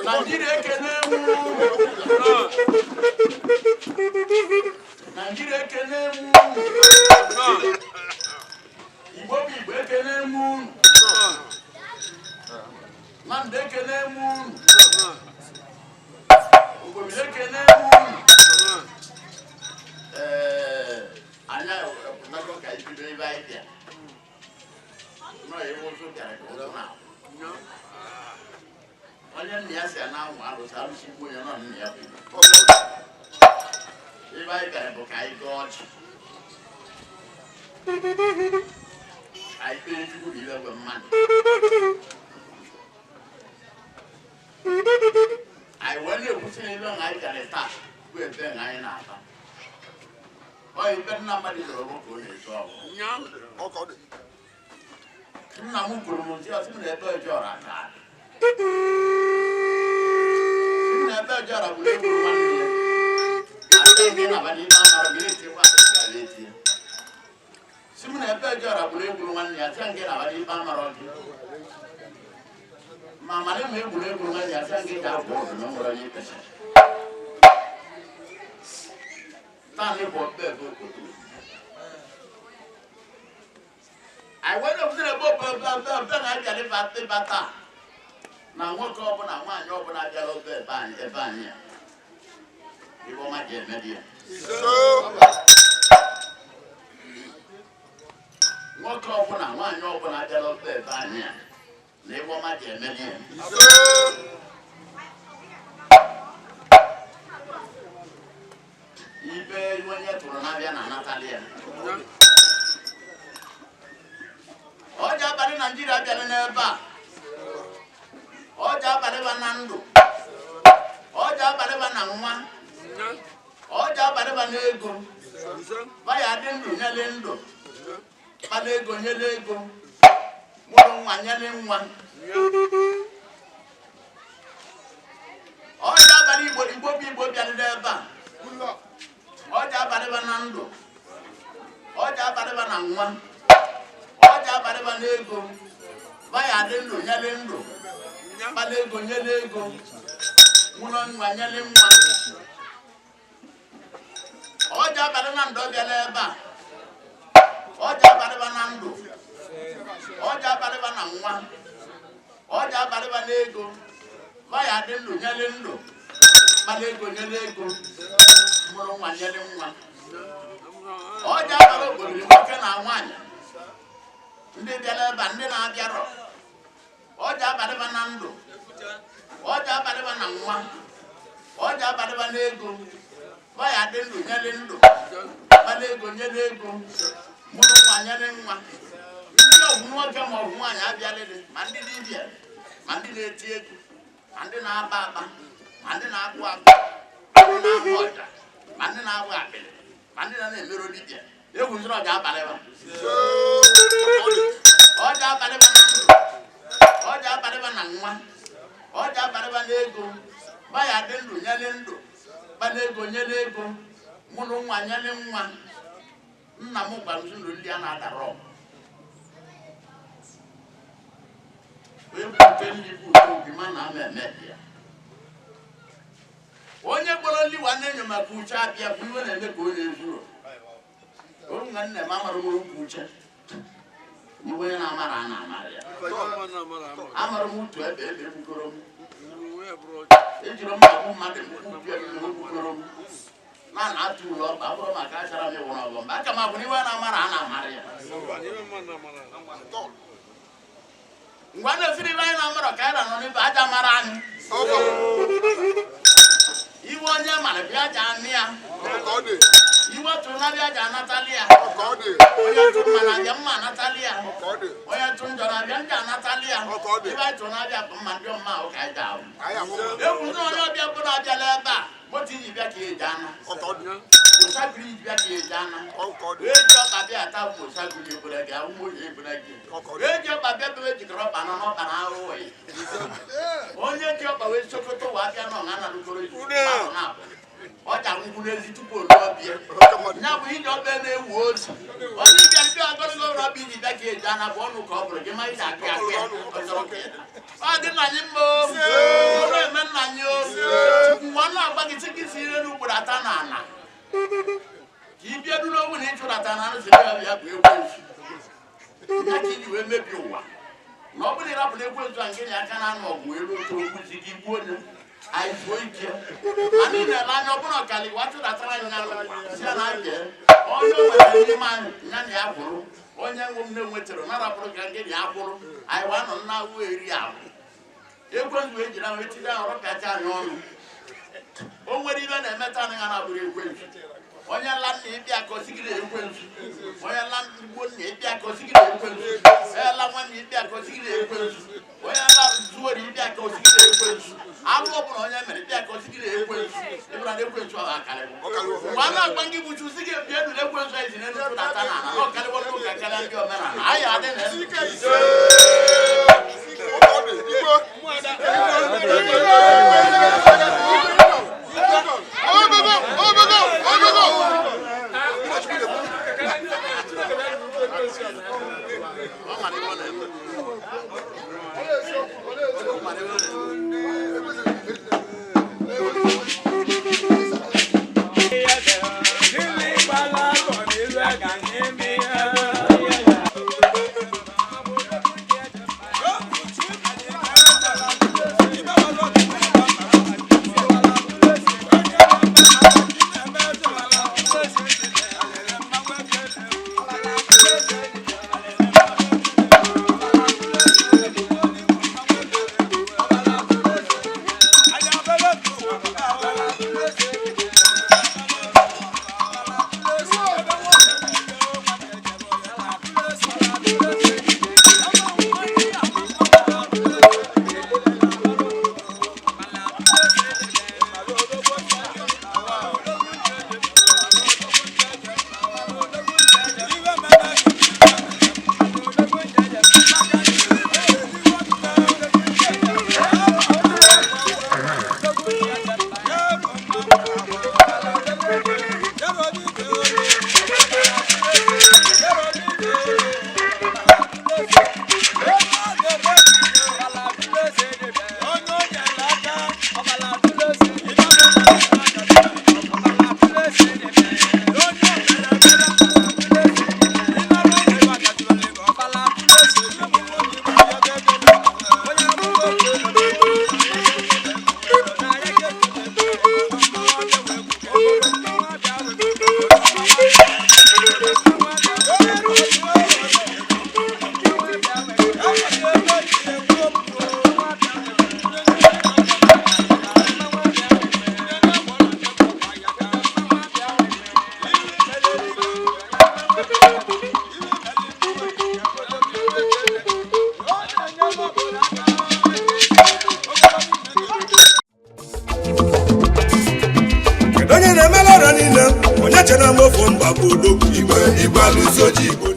Naijiria ekene m unu. Naijiria ekene m unu. Igbo bụ Igbo ekene m unu. Nnamdị ekene m unu. Ogomiri ekene m unu. Ee, anyị epụtago ka anyị bido ebe anyị bịa. Nọ ebe ụzụ bịara ka ụzụ na-abụ. Onye nna ya si na anwụ arụsị arụsị igbo ya nọ nna ya bụ Igbo. Ebe anyị bịara bụ ka anyị gọọ ọjị. Anyị kpee Chukwu na iwe gwe mmadụ. Anyị wee na-ekwusi na ebe anyị bịara taa bụ ebe anyị na-ata. Ọ ibe nna mmadụ zọrọ bụ ka ọ na-ezu ọgụ. Nna m kwuru m nsị ọsị m na ebe ọjọọ aka adị. M na ebe ọjọọ bụ egwu nwanne ya. Asị gị na abalị ibe amara gị na-etikwa asị gị ala etie. Si m na ebe ọjọọ bụ egwu nwanne ya, sị gị na abalị ibe amara gị. Ma mana ma egwuregwu nwanne ya, sị gị ga-abụ ọgụ na o nwere onye ikpesa. Naanị bụ ọbẹ bụ okoto. Anyị wee na-ekwusịrị ebe ọbẹ ọbẹ ọbẹ ọbẹ na abịa ịba ịba taa. Na nwoke ọbụla nwaanyị ọbụla bịara ọbẹ ebe anyị a. Ibe ọma ga-eme di ya. Nwoke ọbụla nwaanyị ọbụla bịara ọbẹ ebe anyị a. Na ibe ọma ga-eme di ya. Ibe onye tụrụ n'abịa na anatali ya. Ọja abalị Naijiria bịara n'ebe a. Ọja abalị ba na ndụ. Ọja abalị ba na nwa. Ọja abalị ba na ego. Ba ya dị ndụ nyele ndụ. Kpala ego nyele ego. Mụrụ nwa nyele nwa. Ọja abalị Igbo Igbo bụ Igbo bịara n'ebe a. Ọja abalị ba na ndụ. Ọja abalị ba na nwa. Ọja abalị ba na ego. Ba ya dị ndụ nyele ndụ. Kpala ego nyele ego. Mụrụ nwa nyele nwa. Ọja abalị na ndụ bịara ebe a. Ọja abalị ba na ndụ. Ọja abalị ba na nwa. Ọja abalị ba na ego. Ba ya dị ndụ nyele ndụ. Kpala ego nyele ego. Mụrụ nwa nyele nwa. Ọja abalị obodo nwoke na nwaanyị. Ndị bịara ebe a, ndị na-abịarọ. Ọja abalị ba na ndụ. Ọja abalị ba na nwa. Ọja abalị ba na ego. Ba ya dị ndụ nyele ndụ. Kpala ego nyele ego. Mụrụ nwa nyele nwa. Ndị ọgwụ nwoke ma ọgwụ nwaanyị abịalịlị ma ndị dibịa ma ndị na-eti egwu ma ndị na-aba aba ma ndị na-agụ agụ ma ndị na-agụ ọja ma ndị na-agụ akpịrị ma ndị na-emerụ dibịa egwuziri ọja abalị ba. Ọja abalị ba na ndụ. Ọja abalị ba na nwa. Ọja abalị ba na ego. Ba ya dị ndụ nyele ndụ. Kpala ego nyele ego. Mụrụ nwa nyele nwa. Nna m gwara m sị na olili a na-adara ọgụ. Wee bute nri bute obi ma na ama eme ya. Onye kpọrọ nli wa na-enyo maka uche abịa bụ iwe na-eme ka onye ezuru. Onye nna m amara m okwu uche. Iwe onye na-amara a na-amara ya. Amara m otu ebe ebe egbukọrọ m. Ejiri m agwụ mmadụ mkpu bịa m egbukọrọ m. Na na-atụ ụlọ ọkpa abụrụ maka achara m ịwụrụ ọgọ mba aka m abụ n'iwe na-amara a na-amara ya. Ngwa na-efiri ibe anyị na-amara ka anyị na-anọ n'ibe aja mara anyị. Iwe onye mara bịa aja anị ya. Iwe tụrụ na bịa aja anatali ya. Onye tụ mma na-abịa mma anatali ya. Onye tụ njọ na-abịa njọ anatali ya. Ibe anyị tụrụ na-abịa bụ mma ndị ọma ahụ ka anyị ga-ahụ. Egwu ndị onye ọbịa bụrụ abịala ebe a. Moto iji bịa ka eji ana. Mosagiri iji bịa ka eji ana. Eji ọkpa bịa ata mosagiri ebere gị ahụ moyi ebere gị. Eji ọkpa bịa bebe jikọrọ ọkpa na n'ọkpa na ahụhụ ya. Onye ji ọkpa wee sokoto wa abịa nọ na analụgoro izu mmadụ na-abụ. Ọja ngwụ n'ezi tupu o ruo ọbịa. Ya bụ ije ọbịa na-ewu ozu. Onye ịbịa ndị ogologo ụlọ ọbịa iji bịa ka eji ana bụ ọnụ ka ọ bụrụ gị ma iji akụ akụ ya. Ọ chọrọ ka ị daa. Ọ dị nna anyị mma o. Ụlọ eme nna Na-agba gị sị gị si ire n'ugboro ata na ana ka ị bịa duru onwe na ịchụrata na anụ si ya ya bụ ekwensu ya ka iji wee mebie ụwa. Na ọ bụrụ na ịrapụ na ekwensu a nke nye aka na anụ ọgụ wee ruo otu ogbuzi gị gbuo onye anyị zuo ike. Anyị na-ele anya ọ bụrụ ọkali wa chụdatara anyị na n'ụwa si ya na abịa onye o nwere n'ime anyị ya na ya kwụrụ onye nwe m na-enwetara narapụrụ ka nke ya kwụrụ anyị wa nọ na awụ eri ahụ. Ekwensu wee jiri ahụ etinye ahụ rọpịacha anyị ọnụ. O nwere ibe na-emeta anyị ha na-abụrụ ekwensu. Onye la nna ịbịa ka osigiri ekwensu, onye la igbo nna ịbịa ka osigiri ekwensu, onye la nwanne ịbịa ka osigiri ekwensu, onye la zuori ịbịa ka osigiri ekwensu. Alụ ọbụla onye mere ịbịa ka osigiri ekwensu, ịbụra na ekwensu ahụ akarịwo. Mgbe a na-agba ndị bụ chu si gị bịa duru ekwensu anyị si n'elu tụdata na ala na ọkarịwo n'ụka karịa ndị omenala anyị adị na ọ mara ihe ọ na-eme. Ọ mara ihe ọ na-eme. Kedu onye na-emela ọrịa niile onye chere m ofu mba bụ odogwu igwe igwe alụso ji Igbo.